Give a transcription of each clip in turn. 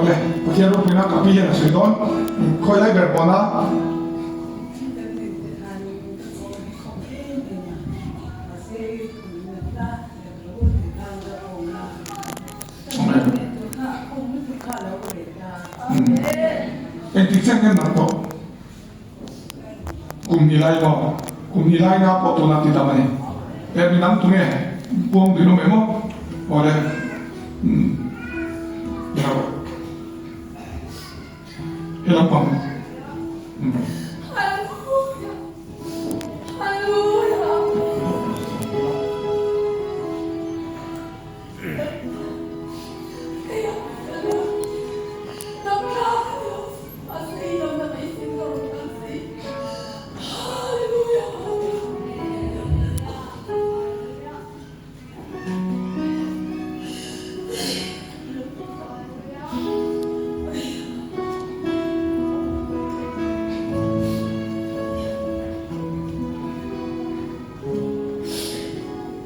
Awle, Pathian ropuina ka pi hian a sawi dawn. Khawi lai ber pawna. Engtik chen nge nang tawh? Kum hnih lai maw? Kum hnih lai na pawh tuna ti dam a ni. E mi dang tunge puang duh lo mai maw? Awle. Umm. He lampang. Umm.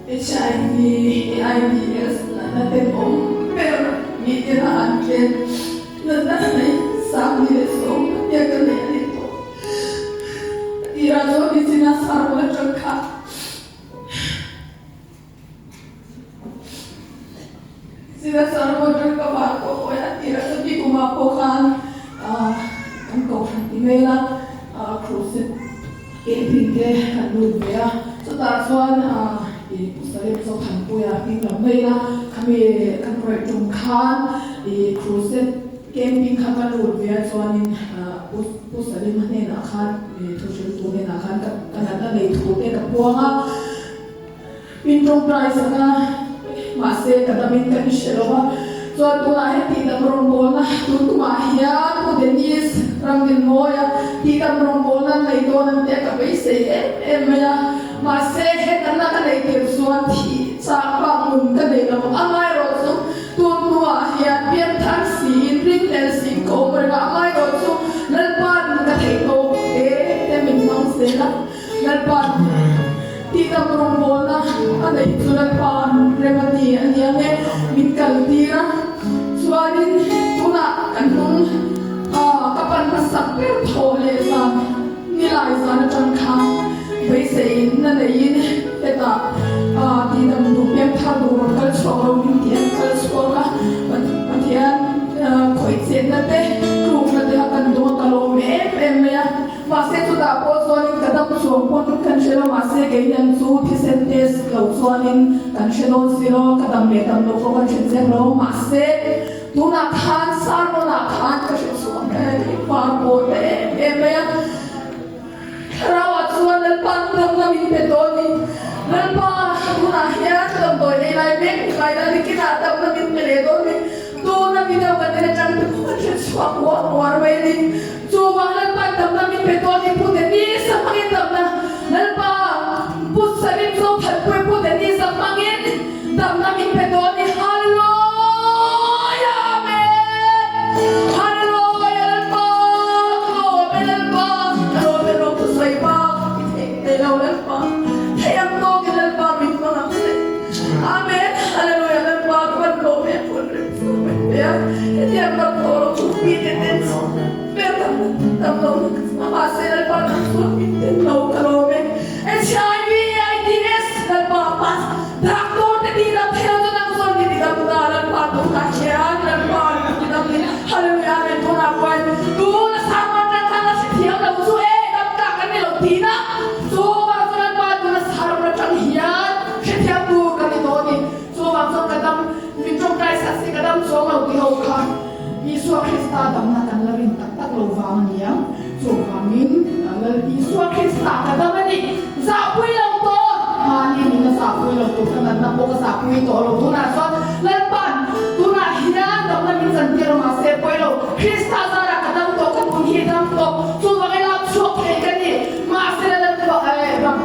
HIV, AIDS natna tenawm ber miten a an ken natna nei 10,000 pahnih ka nei a ni tawh. A tirah chuan nichina sarul atang kha Nichina sarul atang ka var pawh hawi a tirah chuan mi kumah pawh khan kan kohhran ti mai ila crusade camping te kan lut ve a, chutah chuan ih Pu Salem Zothanpuia hming lam mai ila khami kan rawih tum khan ih crusade camping kha ka lut ve a chuanin Pu Pu Salem hnenah khan ih thuhriltu hnenah khan ka ka natna nei thu te ka puang a, min tawngtai sak a, mahse ka damin ka inhre lo a, chuan tunah hian tihdam rawngbawlna tun tumah hian Pu Dennis Ramdinmawia tihdam rawngbawlna an nei dawn an tia ka beisei em em mai a, mahse he natna ka nei tir chuan thih chak bak nun ka nei lo amaherawh chu tun hnuah hian pianthar siin ringhlel siin ka awm reng a, amaherawh chu Lalpa'n ka theih tawk te te min hmang zel a. Lalpa tihdam rawngbawlna a neih chu Lalpa rem a ti a ni ang e, min kal tir a. Chuanin tunah kan hnung ka pan hmasak ber thawh leh zan nilai zan atang khan beiseiin na neiin hetah tihdam duh piangthar duh rawn kal chhuak lo min tih an kal chhuak a. Pathian khawih chenna te tlukna te kha kan dawng a, ka lawm em em mai a. Mahse chutah pawh chuanin ka dam chuang pawn kan hre lo, mahse kei hian chu thisen test lo chuanin kan hre dawn si lo, ka dam leh dam lo pawh kan hre chiang lo, mahse tunah khan sermon-ah khan ka hre chhuak e, keimah pawh ta em em mai a, thlarauah chuan Lalpa nudamna min pe dawn ni, Lalpa tunah hian damdawi ei lai mek ni mai la, nikinah damna min pe leh dawn ni, tuna video kan en atang te pawh kan hre chhuak uar uar mai a ni. Chuvang Lalpa'n damna min pe tawh ni Pu Dennis a hmangin damna Lalpa Pu Salim Zothanpui Pu Dennis a hmangin damna min pe tawh ni Hallelujah Amen Hallelujah Lalpa ka lawm e Lalpa ka lawm e rawh thusawi bak i theih ve lo Lalpa thei ang tawkin Lalpa min hmang ang che Amen Hallelujah Lalpa ka van lawm e phun reng chu ka pe a hetiang ram tawh lo chu mi te ten ber tam tam lo mahse Lalpa nang chuan min ten lo ka lawm e HIV AIDS Lalpa pas doctor te ti dam thei lo chu nang chuan mi ti dam ta Lalpa tunah hian Lalpa mi ti dam ni Hallelujah Amen tunah khuan tuna sarman tan khan a hrethiam lo chu e dam tlak kan ni lo tihna chu vang chu Lalpa tuna sarman atang hian hrethiam tur kan ni dawn ni. Chuvang chuan ka dam, min tawngtai sak si ka dam chuang lo tih ho kha Isua Krista damna kan la rin tak tak lo vang a ni ang. Chuvangin Lal Isua Krista ka dam a ni. Zahpui lo tawh! Mahni min la zahpui lo tur ka natna pawh ka zahpui tawh lo. Tunah chuan Lalpa'n tunah hian damna min chantir a mahse pawi lo. Krista zarah ka dam tawh, ka nun hi dam tawh. Chuvangin lak chhuak thei ka ni. Mahse Lalpa ram.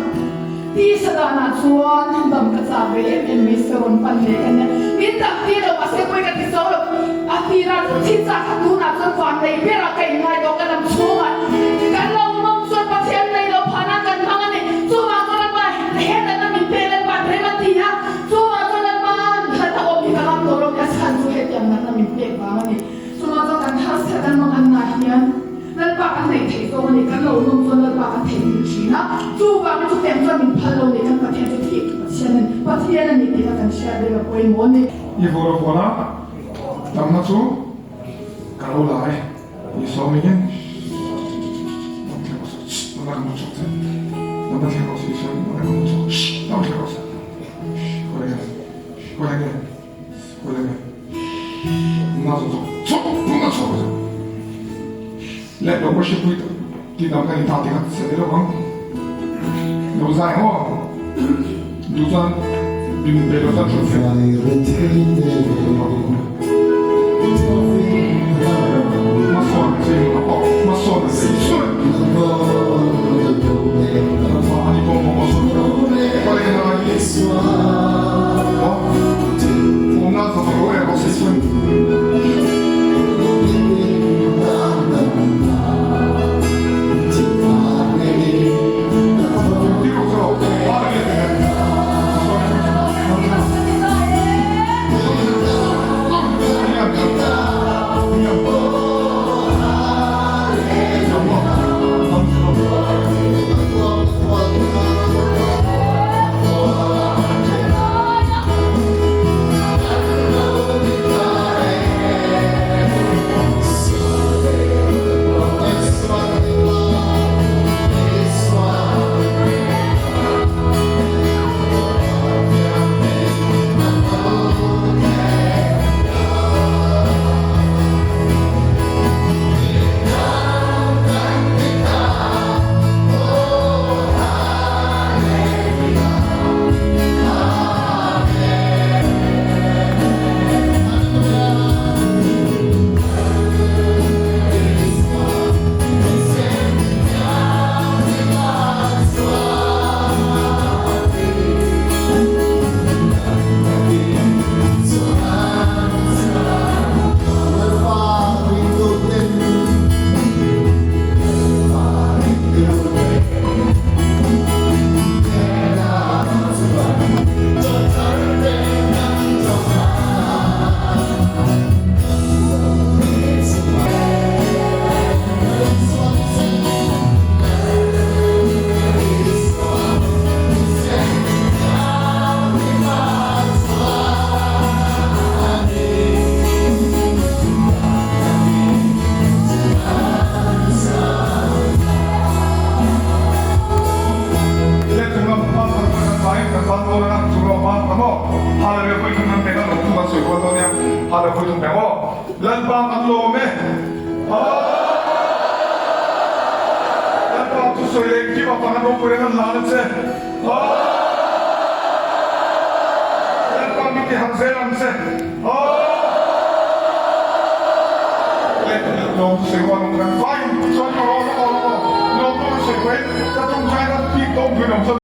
Tisa danah chuan dam ka chak ve em em mai se rawn pan leh ka nia. Min dam tir lo mahse pawi ka ti zo lo. A tirah chuan thil chak kha tunah chuan van nei berah ka inngai tawh ka dam chhungah kan lo mawm chuan Pathian nei lo phahna kan hmang a ni. Chuvang chuan Lalpa he natna min pek Lalpa rem a ti a, chuvang chuan Lalpa hnathawh. Pathian a ni tih kha kan hriat reng a pawimawh a ni. I vawr a vuan a, damna chu ka lo la e, i sawmingin dam thleng rawh se, damna ka hmu chhuak che, damna thleng rawh se, i sawmingin damna ka hmu chhuak, dam thleng rawh se, khawi nge, khawi nge, khawi nge, na zawng zawng chhuak, damna chhuak rawh se, leh lo worship pui tih damna ni ta tih kha sawi lawk ang, lo zai ang aw, duh chuan min pe lo chuan hrut ve.